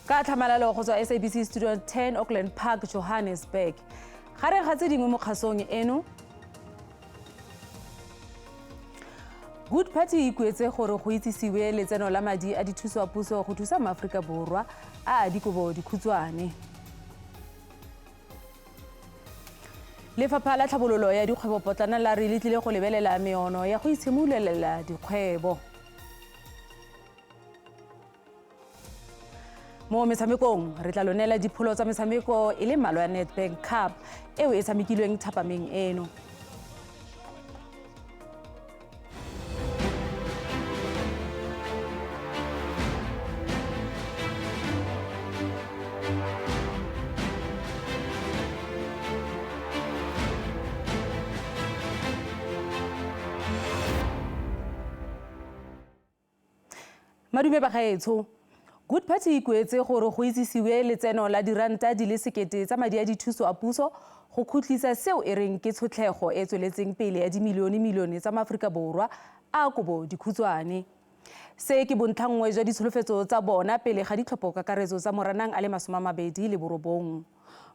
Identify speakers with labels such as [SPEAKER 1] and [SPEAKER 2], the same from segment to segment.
[SPEAKER 1] Ka tlhamalalo go tswa SABC Studio 10 Auckland Park, Johannesburg. Gareng ga tse dingwe mo kgasong eno, Good Party e ikuetse gore go itsisiwe letseno la madi a dithuso a puso go thusa maAforika Borwa a a dikobo dikhutshwane. Lefapha la Tlhabololo ya Dikgwebopotlana la re le tlile go lebelela meono ya go itshimololela dikgwebo. Mo metshamekong re tla lo neela dipholo tsa metshameko e le mmalwa ya Nedbank Cup eo e tshamekilweng thapameng eno. Madume bagaetsho. Good Party e ikuetse gore go itsisiwe letseno la diranta di le sekete tsa madi a dithuso a puso go khutlisa seo e reng ke tshotlhego e tsweletseng pele ya dimilione-milione tsa maAforika Borwa a kobo dikhutshwane. Se ke bontlhanngwe jwa ditsholofetso tsa bona pele ga ditlhopho kakaretso tsa Moranang a le 29.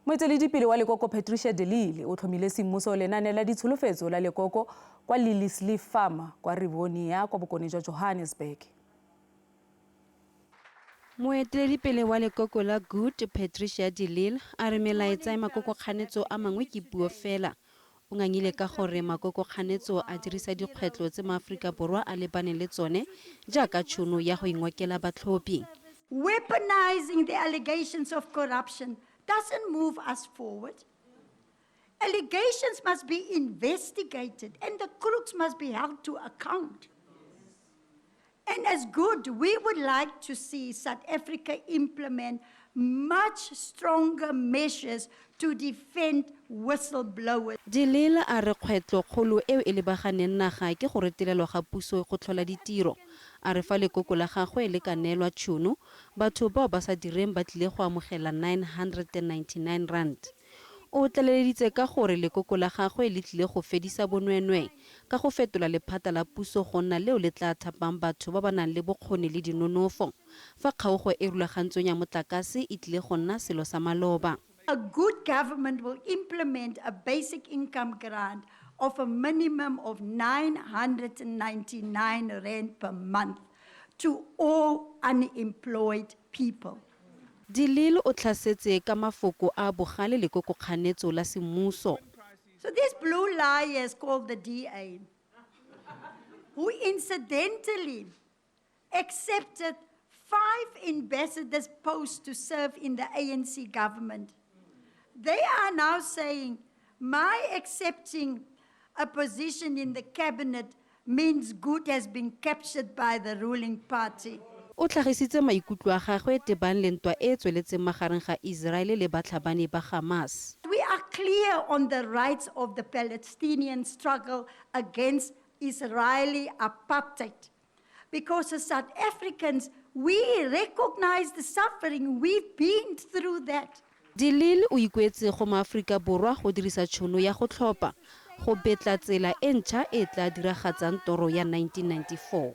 [SPEAKER 1] Moeteledipele wa lekoko Patricia de Lille o tlhomile semmuso lenane la ditsholofetso la lekoko kwa Liliesleaf Farm kwa Rivonia kwa bokone jwa Johannesburg.
[SPEAKER 2] Moeteledipele wa lekoko la Good, Patricia de Lille, a re melaetsa ya makokokganetso a mangwe ke puo fela. O ngangile ka gore makokokganetso a dirisa dikgwetlho tse maAforika Borwa a lebaneng le tsone jaaka tšhono ya go ingokela batlhophi.
[SPEAKER 3] Weaponizing the allegations of corruption doesn't move us forward. Allegations must be investigated and the crooks must be held to account. And as good, we would like to see South Africa implement much stronger measures to defend whistleblowers.
[SPEAKER 2] De Lille a re kgwetlho kgolo eo e lebaganeng naga ke go retelelwa ga puso go tlhola ditiro. A re fa lekoko la gagwe le ka neelwa tšhono, batho bao ba sa direng ba tlile go amogela R999. O tlaleleditse ka gore lekoko la gagwe le tlile go fedisa bonweenwee ka go fetola lephata la puso go nna leo le tla thapang batho ba ba nang le bokgoni le dinonofo, fa kgaogo e rulagantsweng ya motlakase e tlile go nna selo sa maloba.
[SPEAKER 3] A good government will implement a basic income grant of a minimum of R999 per month to all unemployed people.
[SPEAKER 2] De Lille o tlhasetse ka mafoko a a bogale lekokokganetso la semmuso.
[SPEAKER 3] So these blue liars called the DA, who incidentally accepted 5 ambassadors posts to serve in the ANC government, they are now saying, my accepting a position in the cabinet means good has been captured by the ruling party.
[SPEAKER 2] O tlhagisitse maikutlo a gagwe tebang le ntwa e e tsweletseng magareng ga Israel le batlhabani ba Hamas.
[SPEAKER 3] We are clear on the rights of the Palestinian struggle against Israeli apartheid, because as South Africans, we recognize the suffering, we've been through that.
[SPEAKER 2] De Lille o ikuetse go maAforika Borwa go dirisa tšhono ya go tlhopha go betla tsela e ntšha e e tla diragatsang toro ya 1994.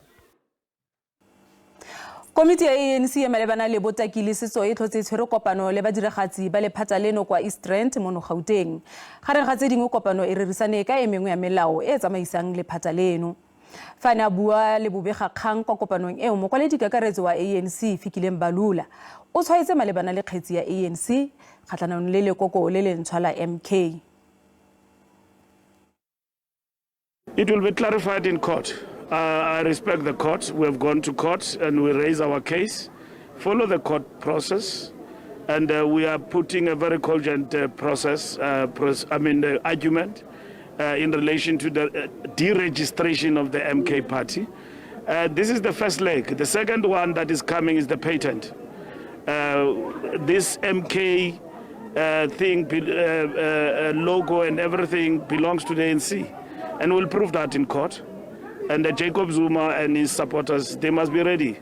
[SPEAKER 1] Komiti ya ANC ya malebana le botaki le setso e tlhotse e tshwere kopano le badiragatsi ba lephata leno kwa East Rand mono Gauteng. Gareng ga tse dingwe kopano e rerisane ka e mengwe ya melao e e tsamaisang lephata leno. Fa a ne a bua le bobegakgang kwa kopanong eo, mokwaledi kakaretso wa ANC Fikile Mbalula o tshwaetse malebana le kgetsi ya ANC kgatlhanong le lekoko le lentshwa la MK.
[SPEAKER 4] It will be clarified in court. I respect the court. We have gone to court and we raise our case, follow the court process, and we are putting a very cogent process, I mean the argument in relation to the deregistration of the MK party. This is the first leg. The second one that is coming is the patent. This MK thing, logo and everything belongs to the ANC, and we'll prove that in court. And Jacob Zuma and his supporters, they must be ready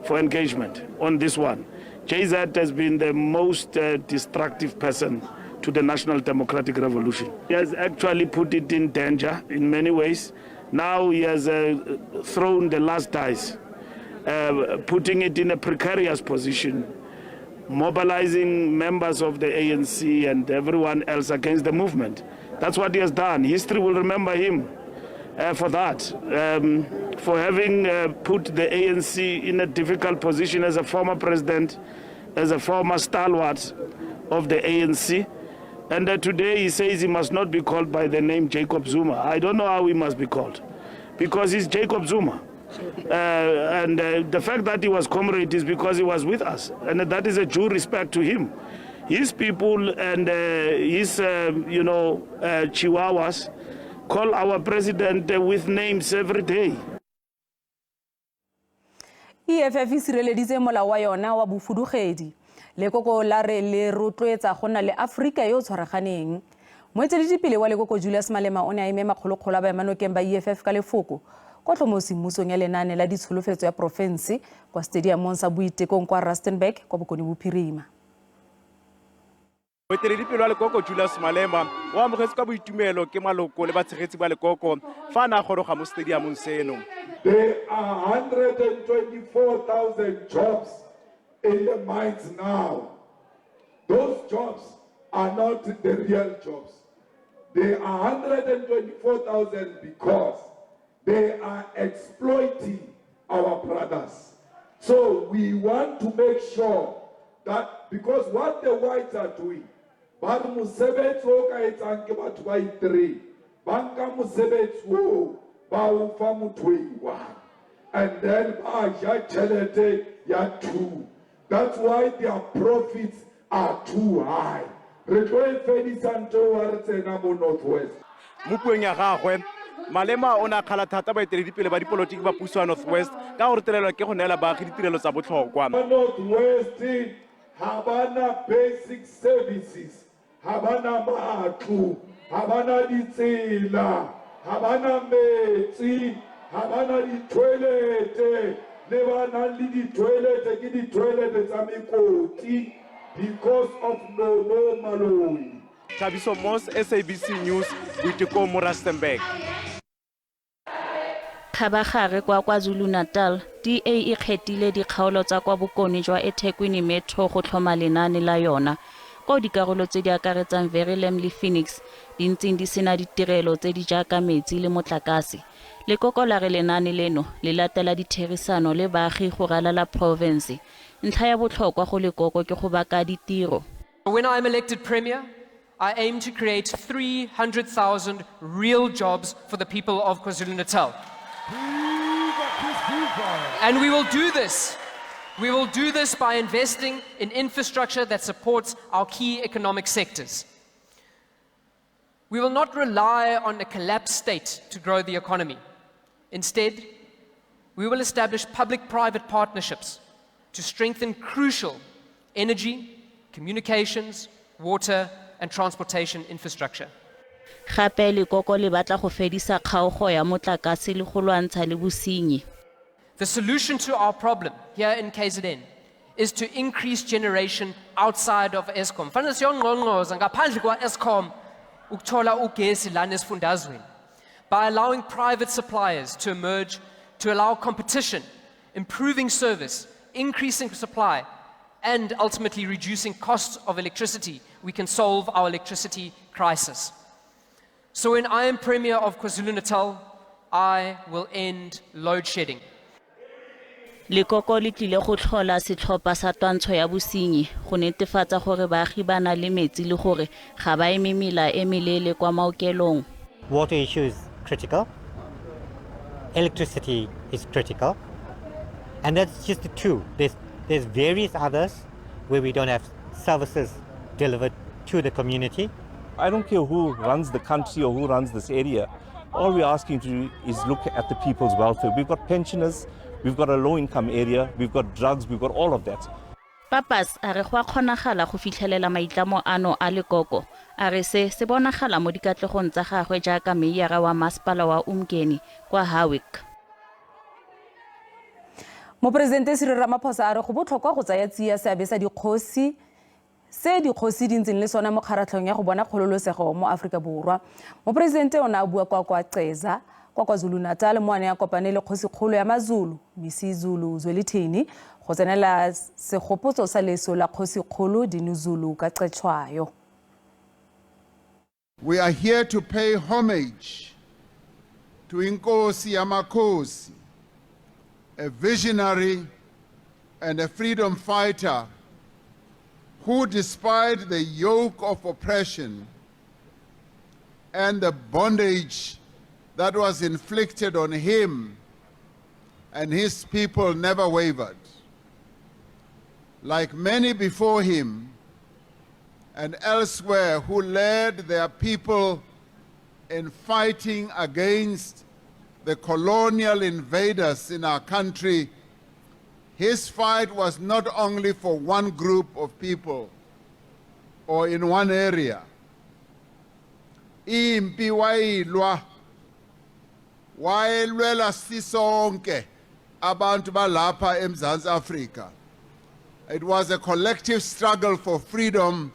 [SPEAKER 4] for engagement on this one. JZ has been the most destructive person to the National Democratic Revolution. He has actually put it in danger in many ways. Now he has thrown the last dice, putting it in a precarious position. mobilizing members of the ANC and everyone else against the movement. That's what he has done. History will remember him for that, for having put the ANC in a difficult position as a former president, as a former stalwart of the ANC. And today he says he must not be called by the name Jacob Zuma. I don't know how he must be called, because he's Jacob Zuma. And the fact that he was comrade is because he was with us, and that is a due respect to him. His people and his chihuahuas call our president with names every day.
[SPEAKER 1] EFF e sireleditse molao wa yona wa bofudugedi. Lekoko la re le rotloetsa go nna le Aforika yo o tshwaraganeng. Moeteledipele wa lekoko Julius Malema o ne a eme makgolokgolo a baemanokeng ba EFF ka lefoko kwa tlhomosemmusong ya lenaane la ditsholofetso ya porofense kwa stadiumong sa Boitekong kwa Rustenburg kwa Bokone Bophirima.
[SPEAKER 5] Moeteledipele wa lekoko Julius Malema o amogetse ka boitumelo ke maloko le batshegetsi ba lekoko fa a ne a goroga mo stadiumong seno.
[SPEAKER 6] There are 124,000 jobs in the mines now. Those jobs are not the real jobs. They are 124,000 because they are exploiting our brothers. So we want to make sure that, because what the whites are doing, ba re mosebetsi o ka etsang ke batho ba i-three, ba nka mosebetsi oo ba o fa motho o i-one, and then ba ja tjhelete ya two. That's why their profits are too high. Re tlo e fedisa ntho eo ha re tsena mo North West.
[SPEAKER 5] Mo puong ya gagwe, Malema o ne a kgala thata baeteledipele ba dipolotiki ba puso ya North West ka go retelelwa ke go neela baagi ditirelo tsa botlhokwa.
[SPEAKER 6] North West ha ba na basic services, ha ba na matlo, ha ba na ditsela, ha ba na metsi, ha ba na di-toilet. Le ba nang le di-toilet ke di-toilet tsa mekoti because of Nono Maloyi.
[SPEAKER 5] Thabiso Moss, SABC News, Boitekong mo Rustenburg.
[SPEAKER 7] Kgabagare kwa KwaZulu-Natal, DA e kgethile dikgaolo tsa kwa bokone jwa eThekwini Metro go tlhoma lenaane la yona, koo dikarolo tse di akaretsang Verulam le Phoenix di ntseng di sena ditirelo tse di jaaka metsi le motlakase. Lekoko la re lenaane leno le latela ditherisano le baagi go ralala porofense. Ntlha ya botlhokwa go lekoko ke go baka ditiro.
[SPEAKER 8] When I am elected Premier, I aim to create 300,000 real jobs for the people of KwaZulu-Natal. And we will do this. We will do this by investing in infrastructure that supports our key economic sectors. We will not rely on a collapsed state to grow the economy. Instead, we will establish public private partnerships to strengthen crucial energy, communications, water, and transportation infrastructure.
[SPEAKER 7] Gape lekoko le batla go fedisa kgaogo ya motlakase le go lwantsha le bosenyi.
[SPEAKER 8] The solution to our problem here in KZN is to increase generation outside of Eskom. Fanele siyongqongqoza ngaphandle kwa-Eskom ukuthola ugesi lana esifundazweni. By allowing private suppliers to emerge, to allow competition, improving service, increasing supply, and ultimately reducing costs of electricity, we can solve our electricity crisis. So when I am Premier of KwaZulu-Natal, I will end load shedding.
[SPEAKER 7] Lekoko le tlile go tlhola setlhopha sa twantsho ya bosenyi go netefatsa gore baagi ba na le metsi le gore ga ba eme mela e meleele kwa maokelong.
[SPEAKER 9] Water issue is critical. Electricity is critical. And that's just the two. There's various others where we don't have services delivered to the community.
[SPEAKER 10] I don't care who runs the country or who runs this area. All we're asking to do is look at the people's welfare. We've got pensioners, we've got a low income area, we've got drugs, we've got all of that.
[SPEAKER 7] Pappas a re go a kgonagala go fitlhelela maitlamo ano a lekoko. A re se se bonagala mo dikatlegong tsa gagwe jaaka meiara wa masepala wa Umgeni kwa Howick.
[SPEAKER 1] Moporesidente Cyril Ramaphosa a re go botlhokwa go tsaya tsia seabe sa dikgosi se dikgosi di ntseng le sona mo kgaratlhong ya go bona kgololosego mo Aforika Borwa. Moporesidente o ne a bua kwa Ceza. kwa KwaZulu-Natal mo a ne a kopane le kgosikgolo ya maZulu Misizulu Zwelithini go tsenela segopotso sa leso la kgosikgolo Dinuzulu ka Cetshwayo.
[SPEAKER 6] We are here to pay homage to Inkosi Yamakosi, a visionary and a freedom fighter who, despite the yoke of oppression and the bondage that was inflicted on him and his people, never wavered. Like many before him and elsewhere who led their people in fighting against the colonial invaders in our country, his fight was not only for one group of people or in one area. Impi wayilwa wayelwela sisonke abantu balapha eMzantsi Afrika. It was a collective struggle for freedom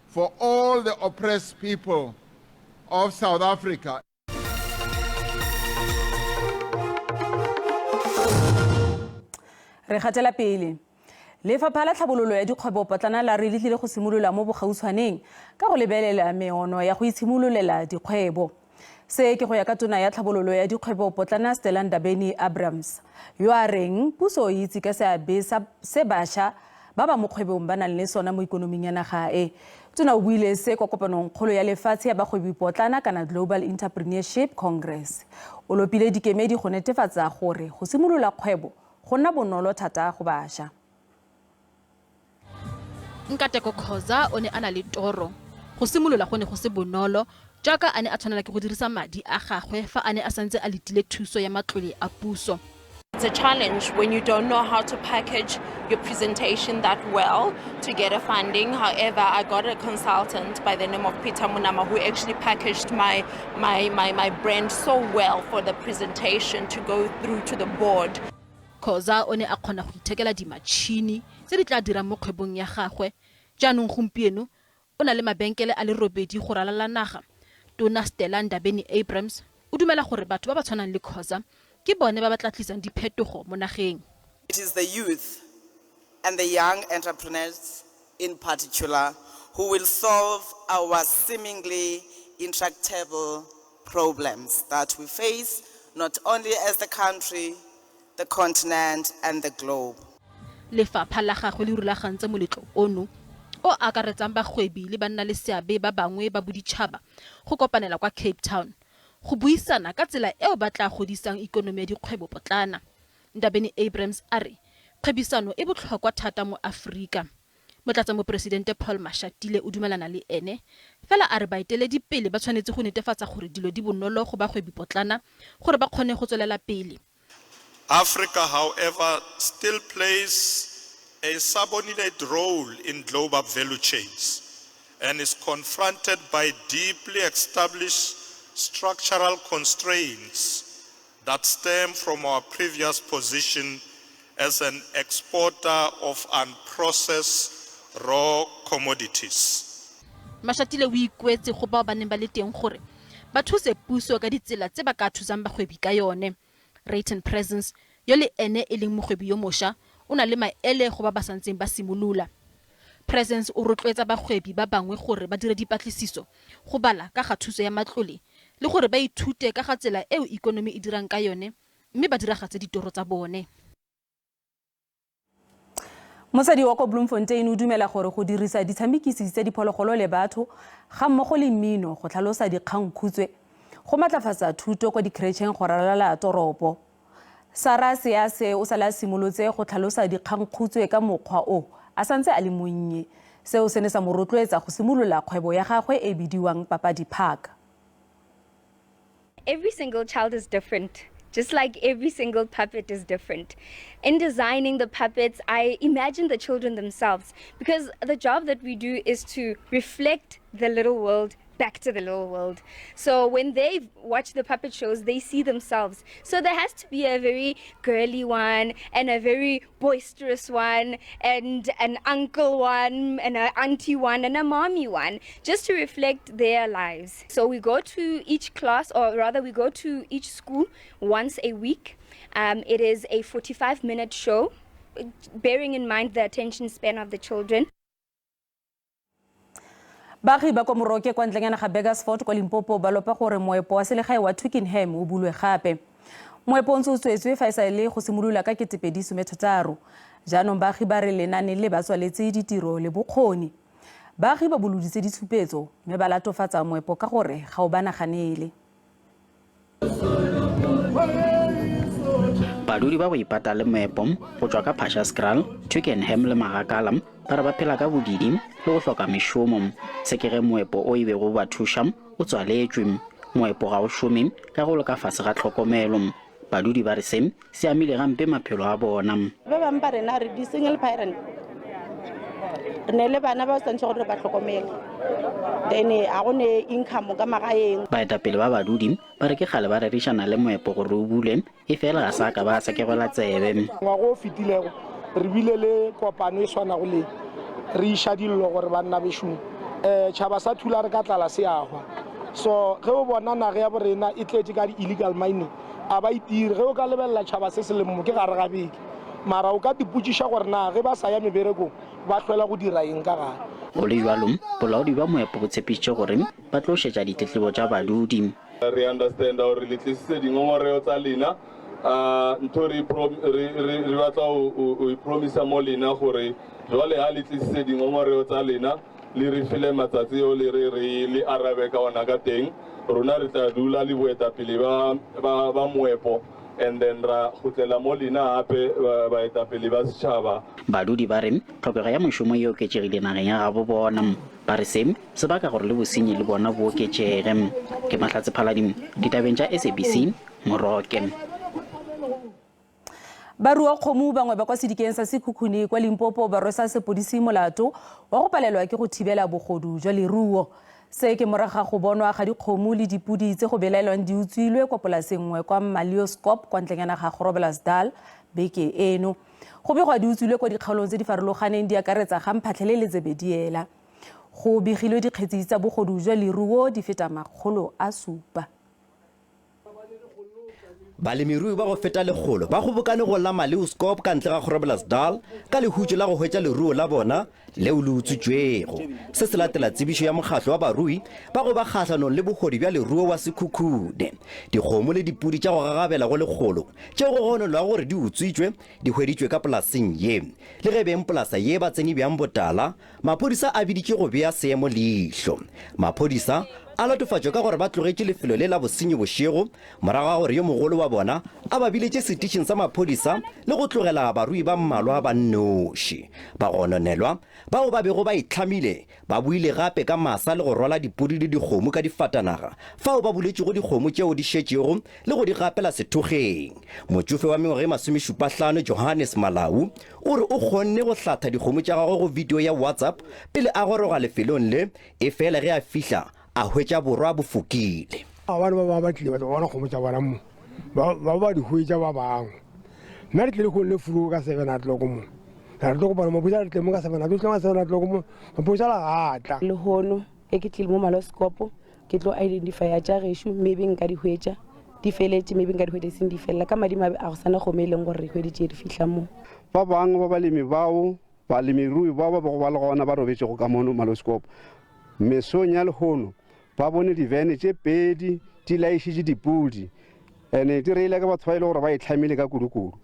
[SPEAKER 6] for all the oppressed people of South Africa.
[SPEAKER 1] Re gatela pele. Lefapha la Tlhabololo ya Dikgwebopotlana la re le tlile go simolola mo bogautshwaneng ka go lebelela meono ya go itshimololela dikgwebo. Se ke go ya ka tona ya Tlhabololo ya Dikgwebopotlana Stella Ndabeni Abrams, yo a reng puso e itse ka seabe se bašwa ba ba mo kgwebong ba nang le sona mo ikonoming ya naga e. Tona o buile se kwa kopanong kgolo ya lefatshe ya bagwebipotlana kana Global Entrepreneurship Congress. O lopile dikemedi go netefatsa gore go simolola kgwebo go nna bonolo thata go bašwa.
[SPEAKER 11] Nkateko Khoza o ne a na le toro. Go simolola go ne go se bonolo, jaaka a ne a tshwanela ke go dirisa madi a gagwe fa a ne a santse a letile thuso ya matlole a puso.
[SPEAKER 12] It's a challenge when you don't know how to package your presentation that well to get a funding. However, I got a consultant by the name of Peter Munama who actually packaged my brand so well for the presentation to go through to the board.
[SPEAKER 11] Khoza o ne a kgona go ithekela dimatšhini tse di tla dirang mo kgwebong ya gagwe. Jaanong gompieno o na le mabenkele a le 8 go ralala naga. Tona Stella Ndabeni Abrams o dumela gore batho ba ba tshwanang le Khoza ke bone ba ba tla tlisang diphetogo mo nageng.
[SPEAKER 13] It is the youth and the young entrepreneurs in particular who will solve our seemingly intractable problems that we face not only as the country, the continent and the globe.
[SPEAKER 11] Lefapha la gagwe le rulagantse moletlo ono o akaretsang bagwebi le banna le seabe ba bangwe ba boditšhaba go kopanela kwa Cape Town go buisana ka tsela eo ba tla godisang ikonomi ya dikgwebopotlana. Ndabeni Abrams a re kgwebisano e botlhokwa thata mo Aforika. Motlatsamoporesidente Paul Mashatile o dumelana le ene, fela a re baeteledipele ba tshwanetse go netefatsa gore dilo di bonolo go bagwebipotlana gore ba kgone go tswelela pele.
[SPEAKER 14] Africa, however, still plays a subordinate role in global value chains and is confronted by deeply established structural constraints that stem from our previous position as an exporter of unprocessed raw commodities.
[SPEAKER 11] Mashatile o ikuetse go bao ba neng ba le teng gore ba thuse puso ka ditsela tse ba ka thusang bagwebi ka yone. Rayton Presence, yo le ene e leng mogwebi yo mošwa, o na le maele go ba ba santseng ba simolola. Presence o rotloetsa bagwebi ba bangwe gore ba dire dipatlisiso, go bala ka ga thuso ya matlole le gore ba ithute ka ga tsela eo ikonomi e dirang ka yone mme ba diragatse ditoro tsa bone.
[SPEAKER 1] Mosadi wa kwa Bloemfontein o dumela gore go dirisa ditshamekisi tsa diphologolo le batho ga mmogo le mmino go tlhalosa dikgangkhutswe go matlafatsa thuto kwa dikretšheng go ralala toropo. Sarah Sease o sale a simolotse go tlhalosa dikgangkhutswe ka mokgwa o a santse a le monnye. Seo se ne sa mo rotloetsa go simolola kgwebo ya gagwe e bidiwang Papadi Park.
[SPEAKER 15] Every single child is different, just like every single puppet is different. In designing the puppets, I imagine the children themselves, because the job that we do is to reflect the little world back to the little world. So when they watch the puppet shows, they see themselves. So there has to be a very girly one and a very boisterous one and an uncle one and an auntie one and a mommy one, just to reflect their lives. So we go to each class, or rather we go to each school once a week. It is a 45-minute show, bearing in mind the attention span of the children.
[SPEAKER 1] Baagi ba kwa Moroke kwa ntlenyana ga Burgersfort kwa Limpopo ba lopa gore moepo wa selegae wa Twickenham o bulwe gape. Moepo o ntse o tswetswe fa e sa le go simolola ka 2016. Jaanong baagi ba re lenane le ba tswaletse ditiro le bokgoni. Baagi ba boloditse ditshupetso mme ba latofatsa moepo ka gore ga o ba naganele.
[SPEAKER 16] Badudi ba go ipata le moepo go tšwa ka Phashaskral, Twickenham le Magakala ba re ba phela ka bodidi le go hloka mešomo. Se ke ge moepo o e bego o ba thuša o tswaletšwe. Moepo ga o šome ka go le ka fase ga tlhokomelo. Badudi ba re se se amile gampe maphelo a bona.
[SPEAKER 17] Ba bangwe ba rena re di-single parent, re ne le bana ba tshwanetse gore ba tlhokomele, then a go ne income ka magaeng.
[SPEAKER 16] Baetapele ba badudi ba re ke kgale ba rerišana le moepo gore o bulwe, e fela ga sa ka ba sekegelwa tsebe.
[SPEAKER 18] Ngwaga o fetilego re bile le kopano e swanago le re iša dillo gore banna bešong tšhaba sa Thula re ka tlala se ahwa. So ge o bona naga ya borena e tletše ka di-illegal mining, a ba itire. Ge o ka lebelela tšhaba se se leng mo ke gare ga beke, mara o ka dipotšiša gore na ge ba sa ya meberekong ba hlwela go dira eng ka gare.
[SPEAKER 16] Go le bjalo, bolaodi bja moepo bo tshepišitše gore ba tlo šetša ditletlebo tša badudi.
[SPEAKER 19] Re understanda gore le tlisitse dingongorego tsa lena, ntho re re batla o ipromisa mo lena gore jwale ha le tlisitse dingongorego tsa lena le re file matsatsi o le re re le arabe ka ona ka teng. Rona re tla dula le boetapele ba moepo and then ra kgutlela mo lena hape baetapele ba setšhaba.
[SPEAKER 16] Badudi ba re tlhokego ya mošomo e oketšegile nageng ya gabo bona. Ba re se se baka gore le bosenyi le bona bo oketšege. Ke Mahlatse Phaladi ditabeng tša SABC Moroke.
[SPEAKER 1] Barua kgomo bangwe ba kwa sedikeng sa Sekhukhune kwa Limpopo ba rwesa sepodisi molato wa go palelwa ke go thibela bogodu jwa leruo. Se ke morago ga go bonwa ga dikgomo le dipudi tse go belaelwang di utswilwe kwa polaseng nngwe kwa Maleoskop kwa ntlenyana ga Groblersdal beke eno. Go begwa di utswilwe kwa dikgaolong tse di farologaneng di akaretsa ga Mphatlhele le Zebediela. Go begilwe dikgetsi tsa bogodu jwa leruo di feta 700.
[SPEAKER 20] Balemirui ba go feta 100 ba kgobokane go la Maleoskop ka ntle ga Groblersdal ka lehutšo la go hwetša leruo la bona leo le utswitšwego. Se se latela tsebišo ya mokgatlo wa barui ba go ba kgahlanong le bohodu bja leruo wa Sekhukhune. Dikgomo le dipudi tša go gagabela go 100 tšeo go gononelwago gore di utswitšwe di hweditšwe ka polaseng ye. Le ge beng polasa ye ba tsene bjang botala, maphodisa a biditšwe go bea seemo leihlo. Maphodisa a latofatšwa ka gore ba tlogetše lefelo le la bosenyi bošego morago ga gore yo mogolo wa bona a ba biletše setišing sa maphodisa le go tlogela barui ba mmalwa ba nnoši. Bagononelwa bao ba bego ba itlhamile ba boile gape ka masa le go rwala dipudi le dikgomo ka difatanaga fao ba buletšego dikgomo tšeo di šetšego le go di gapela sethokgeng. Motšofe wa mengwaga e 75 Johannes Malau o re o kgonne go hlatha dikgomo tša gagwe go video ya WhatsApp pele a goroga lefelong le, efela ge a fihla a hwetša borwa bo fokile.
[SPEAKER 21] Gobane ba bangwe ba tlile ba tla bona kgomo tša bona mo, ba ba di hwetša ba bangwe. Nna re tlile lehono le furugo ka 7 o'clock mo, ra re tlo kopana maphodisa, re tle mo ka 7 o'clock, ka 7 o'clock mo, maphodisa la ga tla.
[SPEAKER 22] Lehono ge ke tlile mo Maloskopo ke tlo identifya tša gešo, maybe nka di hwetša di feletše, maybe nka di hwetša di seng di felela. Ka madimabe a go sana kgomo e leng gore re hweditše re fihla mo.
[SPEAKER 23] Ba bangwe ba balemi bao, balemirui bao ba bego ba le gona ba robetšego ka mono Maloskopo mesong ya lehono ba bone divene tše 2 di laišitše dipudi ene di reile ka batho ba e le gore ba itlhamile ka kudu-kudu.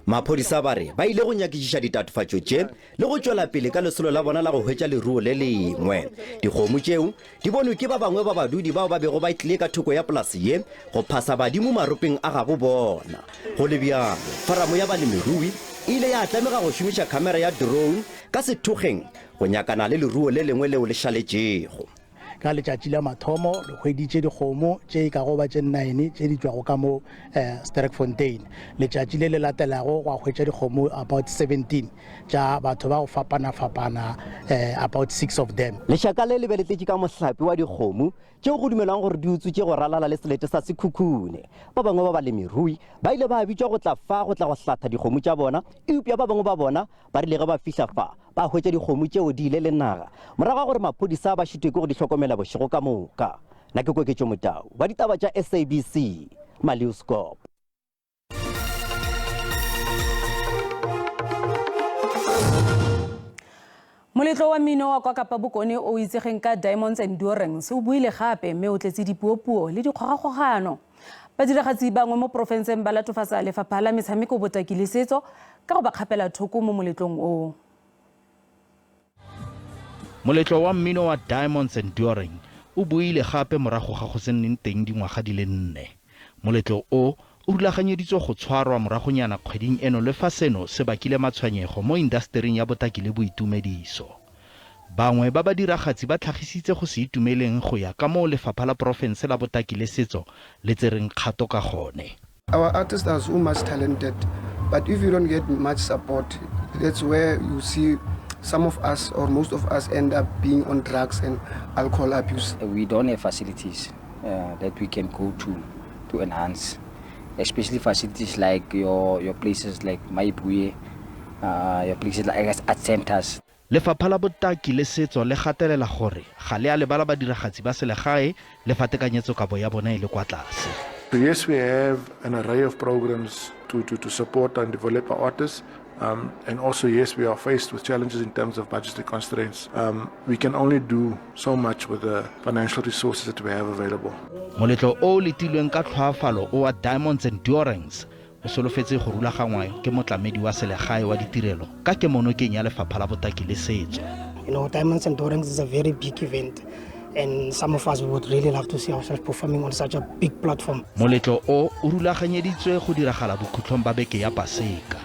[SPEAKER 20] Maphodisa ba re ba ile go nyakišiša ditatofatšo tše le go tšwela pele ka lesolo la bona la go hwetša leruo le lengwe. Dikgomo tšeo di bonwe ke ba bangwe ba badudi bao ba bego ba tlile ka thoko ya polase ye go phasa badimo maropeng a gabo bona. Go le bjalo, foramo ya balemirui e ile ya tlamega go šomiša khamera ya drone ka sethokgeng go nyakana le leruo le lengwe leo le šaletšego.
[SPEAKER 2] Ka letšatši la mathomo re hweditše dikgomo tše e kago ba tše 9 tše di tšwago ka mo Sterkfontein. Letšatši le le latelago gwa hwetša dikgomo about 17 tša batho ba go fapana-fapana, about 6 of them.
[SPEAKER 20] Lešaka le le be le tletše ka mohlape wa dikgomo tšeo go dumelwang gore di utswitše go ralala le selete sa Sekhukhune. Ba bangwe ba balemirui ba ile ba bitšwa go tla fa go tla go hlatha dikgomo tša bona, eupša ba bangwe ba bona ba rile ge ba fihla fa ba hwetša dikgomo tšeo di ile le naga morago ga gore maphodisa ba šitwe ke go di hlokomela bošego ka moka. Nna ke Koketšo Motau wa ditaba tša SABC, Maleeuskop.
[SPEAKER 1] Moletlo wa mmino wa kwa Kapa Bokone o itsegeng ka Diamonds Endurance o buile gape mme o tletse dipuopuo le dikgogakgogano. Badiragatsi bangwe mo porofenseng ba latofatsa lefapha la metshameko, botaki le setso ka go ba kgapela thoko mo moletlong o.
[SPEAKER 3] Moletlo wa mmino wa Diamonds Enduring o boile gape morago ga go se nneng teng dingwaga di le nne. Moletlo o o rulaganyeditswe go tshwarwa moragonyana kgweding eno le fa seno se bakile matshwenyego mo indastering ya botaki le boitumediso. Bangwe ba badiragatsi ba tlhagisitse go se itumeleng go ya ka moo lefapha la porofense la botaki le setso le tsereng kgato ka gone.
[SPEAKER 4] Our artists are so much talented, but if you don't get much support, that's where you see some of us or most of us end up being on drugs and alcohol abuse.
[SPEAKER 24] We don't have facilities that we can go to enhance, especially facilities like your places like Mayibuye, your places like art centers.
[SPEAKER 3] Lefapha la botaki le setso le gatelela gore ga le a lebala badiragatsi ba selegae le fa tekanyetsokabo ya bona e le kwa tlase.
[SPEAKER 25] Yes, we have an array of programs to support and develop our artists. And also, yes, we are faced with challenges in terms of budgetary constraints. We can only do so much with the financial resources that we have available.
[SPEAKER 3] Moletlo o letilweng ka tlhoafalo o wa Diamonds Endurance o solofetse go rulagangwa ke motlamedi wa selegae wa ditirelo ka kemonokeng ya lefapha la botaki le setso.
[SPEAKER 26] Diamonds Endurance is a very big event, and some of us would really love to see ourselves performing on such a big platform.
[SPEAKER 3] Moletlo o o rulaganyeditswe go diragala bokhutlong ba beke ya Paseka.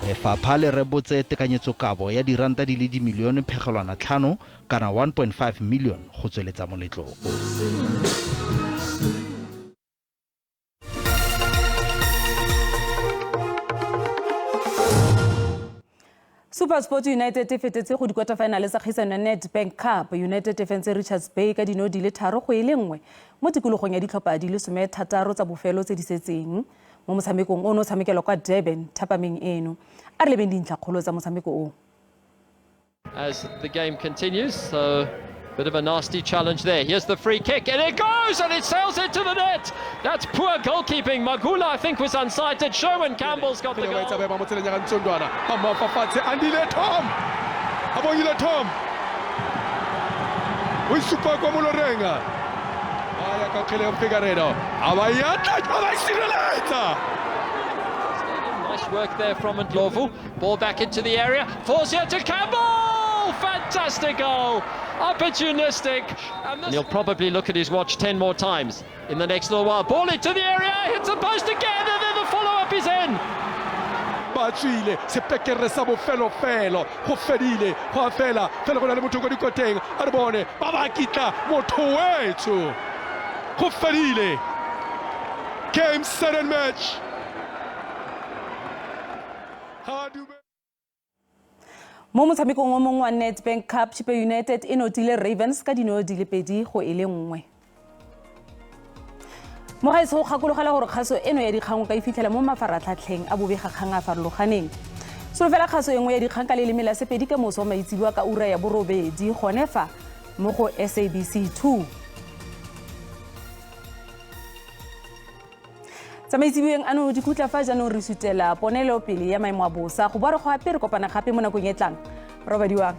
[SPEAKER 3] Lefapha le rebotse tekanyetsokabo ya diranta di le dimilione phegelwana 5 kana 1.5 million go tsweletsa moletlo o.
[SPEAKER 1] SuperSport United e fetetse go di-quarter final tsa kgaisano ya Nedbank Cup. United e fentse Richards Bay ka dino di le 3-1 mo tikologong ya ditlhopha di le 16 tsa bofelo tse di setseng mo motshamekong ono o tshamekelwa kwa Durban thapameng eno. A re lebeng dintlhakgolo tsa motshameko o.
[SPEAKER 8] As the game continues, so bit of a nasty challenge there. Here's the free kick, and it goes, and it sails into the net. That's poor goalkeeping. Magula, I think, was unsighted. Sherwin Campbell's got the goal.
[SPEAKER 6] Andile Tom. Abongile Tom. O supa kwa Molorenga. Aya ka kgele Figueiredo. Abayatla, abayisireletsa.
[SPEAKER 8] Nice work there from Ndlovu. Ball back into the area. Falls here to Campbell. Fantastic goal. Opportunistic. And he'll probably look at his watch 10 more times in the next little while. Ball into the area, hits the post again, and then the follow-up is in.
[SPEAKER 6] Ba tswile sepekere sa bofelofelo go fedile go a fela fela go na le motho ko dikoteng a re bone ba ba kitla motho wetsho go fedile game set and match.
[SPEAKER 1] Mo motshamekong o mongwe wa Nedbank Cup, Chippa United e notile Ravens ka dino di le 2-1. Mogaetsho, go gakologela gore kgaso eno ya dikgang o ka e fitlhela mo mafaratlhatlheng a bobegakgang a farologaneng. Solofela kgaso e nngwe ya dikgang ka leleme la Sepedi ka moso wa maitsiboa ka ura ya 8:00 gone fa mo go SABC 2. Tsamaitsiboeng ano di khutla fa jaanong re sutela ponelopele ya maemo a bosa go boa re go ape re kopana gape mo nakong e tlang. Robadiwang.